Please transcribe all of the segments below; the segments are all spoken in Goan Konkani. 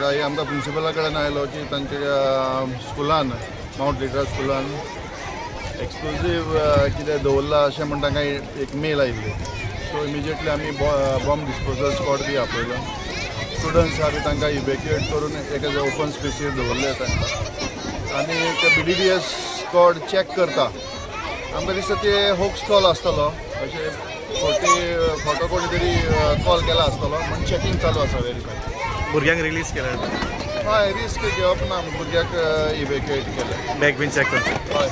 सकाळी आमकां प्रिंसिपला कडेन आयलो की तांच्या स्कुलान, मावंट लिट्रा स्कुलान एक्सप्लोजीव कितें दवरलां अशें म्हण तांकां एक मेल आयिल्ली. सो इमिजिएटली आमी बॉम्ब डिस्पोजल स्कॉड बी आपयलो. स्टुडंट्स आहा बी तांकां इवेक्युएट करून एका ओपन स्पेसीर दवरले तांकां आनी BDDS squad check करता. आमकां दिसता ते होक्स कॉल आसतलो, अशें खोटो कोणी तरी कॉल केला आसतलो म्हण चॅकिंग चालू आसा, वेरीफाय. भुरग्यांक रिलीज केला? हय, रिस्क घेवप ना, भुरग्याक इवेक्युएट केलें. बॅग बीन चॅक करचें? हय,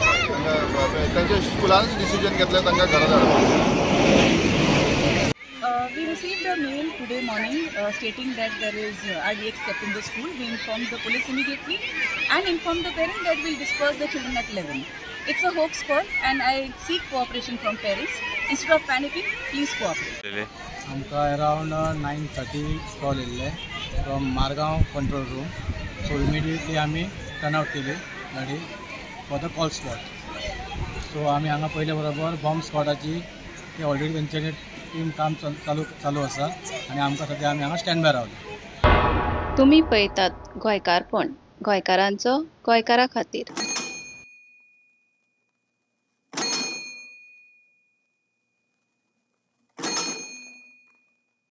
तांच्या स्कुलानच डिसिजन घेतलें तांकां घरा धाडपाक. We received a mail today morning stating that there is RDX kept in the school. We informed the police immediately and informed the parent that we'll disperse the children at 11. It's a hoax call and I seek cooperation from parents. Instead of panicking, please cooperate. आमकां अरावंड 9:30 कॉल येयल्ले from Margao control room. So immediately आमी टर्न आवट केली गाडी for the call spot. So आमी हांगा पयले बरोबर बॉम्ब स्क्वॉडाची ते ऑलरेडी तेंच्यानी टीम काम चालू चालू आसा आनी आमकां सद्या आमी हांगा स्टँड बाय रावले. तुमी पळयतात गोंयकारपण, गोंयकारांचो गोंयकारा खातीर.